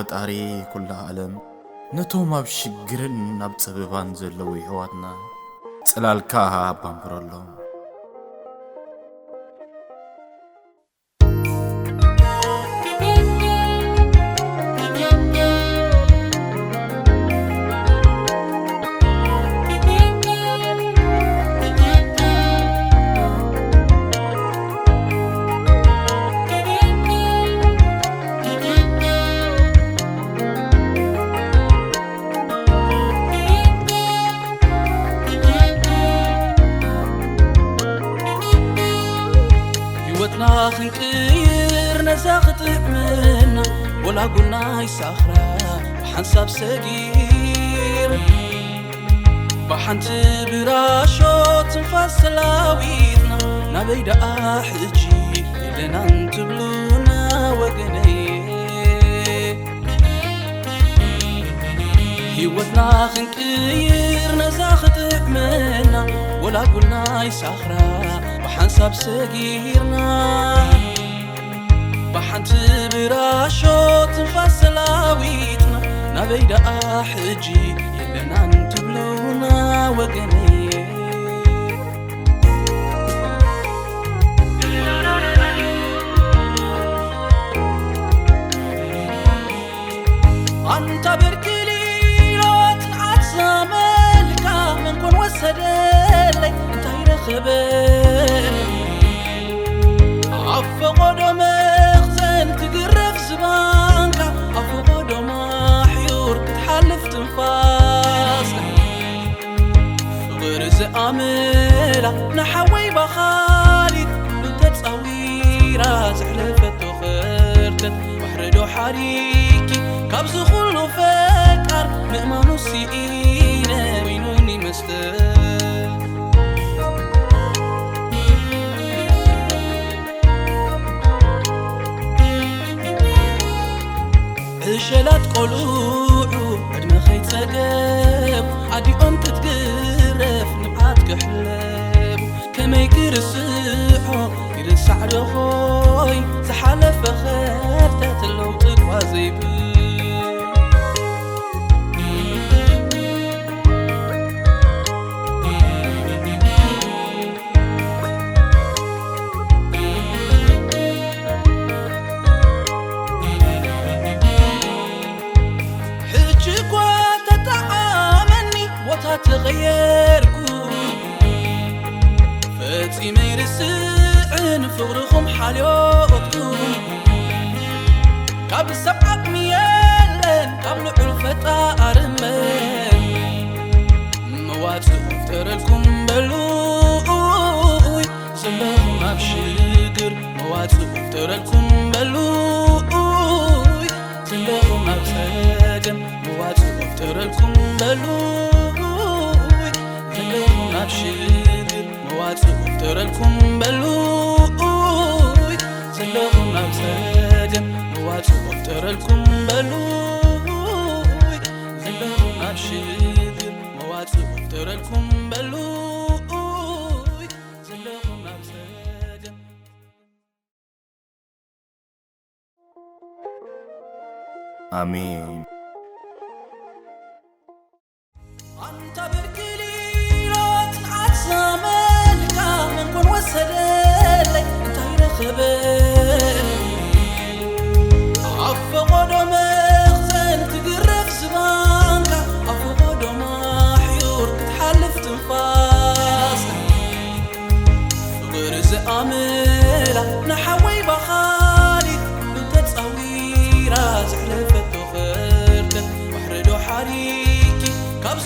ፈጣሪ ኩላ ዓለም፣ ነቶም ኣብ ሽግርን ኣብ ጸበባን ዘለዉ የሕዋትና፣ ጽላልካ ኣባንብረሎም። ህይወትና ክንቅይር ነዛ ክጥዕመና፣ ወላ ጉናይ ሳኽራ ብሓንሳብ ሰጊር፣ ብሓንቲ ብራሾ ትንፋስ ተላዊጥና፣ ናበይ ደኣ ሕጂ የለናን ትብሉና ወገነይ? ህይወትና ክንቅይር ነዛ ክጥዕመና፣ ወላ ጉናይ ሳኽራ ብሓንሳብ ሰጊርና፣ ብሓንቲ ብራሾ ትንፋስ ተላዊጥና፣ ናበይ ደኣ ሕጂ የለናን ትብሉና ወገነይ? ኣንታ ብርኪ ሊሎ ጽንዓት ዘመልካ፣ መን ኮን ወሰደለይ እንታይ ረኸበ? ኣብ ፈቐዶ መኽዘን ክግረፍ ዝባንካ፣ ኣብ ፈቐዶ ማሕዩር ክትሓልፍ ትንፋስካ። ፍቕሪ ዝኣመላ ንሓወይ ባኻሊት፣ ተጻዊራ ዘሕለፈቶ ኸርተት፣ ባሕሪ ዶ ሓሪኪ ካብዚ ኩሉ ፈቃር፣ ምእማኑ ስኢነ ወይኑኒ መስተ። ዕሸላት ቆልዑ ዕድመ ከይጸገብ፣ ኣዲኦም ክትግረፍ ንብዓት ክሕለቡ፣ ከመይ ክርስዖ ይርሳዕ ዶ ኾይኑ፣ ዝሓለፈ ኸርተት ለውጢ እኳ ዘይብል። ሕጂ እኳ ተጠዓመኒ፣ ቦታ ተቐየርኩ። ፈጺመ ይርስዕን ፍቕርኹም ሓልዮትኩም። ካብ ሰብ ዓቕሚ የለን፣ ካብ ልዑል ፈጣሪ እምበር። መዋጽእ ይፍጠረልኩም በሉይ፣ ዘለኹም ኣብ ሽግር። መዋጽእ ይፍጠረልኩም በሉይ፣ ዘለኹም ኣብ ጸገም። መዋጽእ ይፍጠረልኩም በሉይ፣ ዘለኹም ኣብ ሽግር። መዋጽእ ይፍጠረልኩም በሉይ፣ ዘለኹም ኣብ ጸገም። መዋጽእ ይፍጠረልኩም በሉይ፣ ዘለኹም ኣብ ሽግር። መዋጽእ ይፍጠረልኩም በሉይ፣ ዘለኹም ኣብ ጸገም። ኣሜን። ኣንታ ብርኪ ሊሎ ጽንዓት ዘመልካ፣ መን ኮን ወሰደለይ እንታይ ረኸበ? ኣብ ፈቐዶ መኽዘን ክግረፍ ዝባንካ፣ ኣብ ፈቐዶ ማሕዩር ክትሓልፍ ትንፋስካ። ፍቕሪ ዝኣመላ ንሓወይ ባኻሊት፣ ተጻዊራ ዘሕለፈቶ ኸርተት፣ ባሕሪ ዶ ሓሪኪ ካብዚ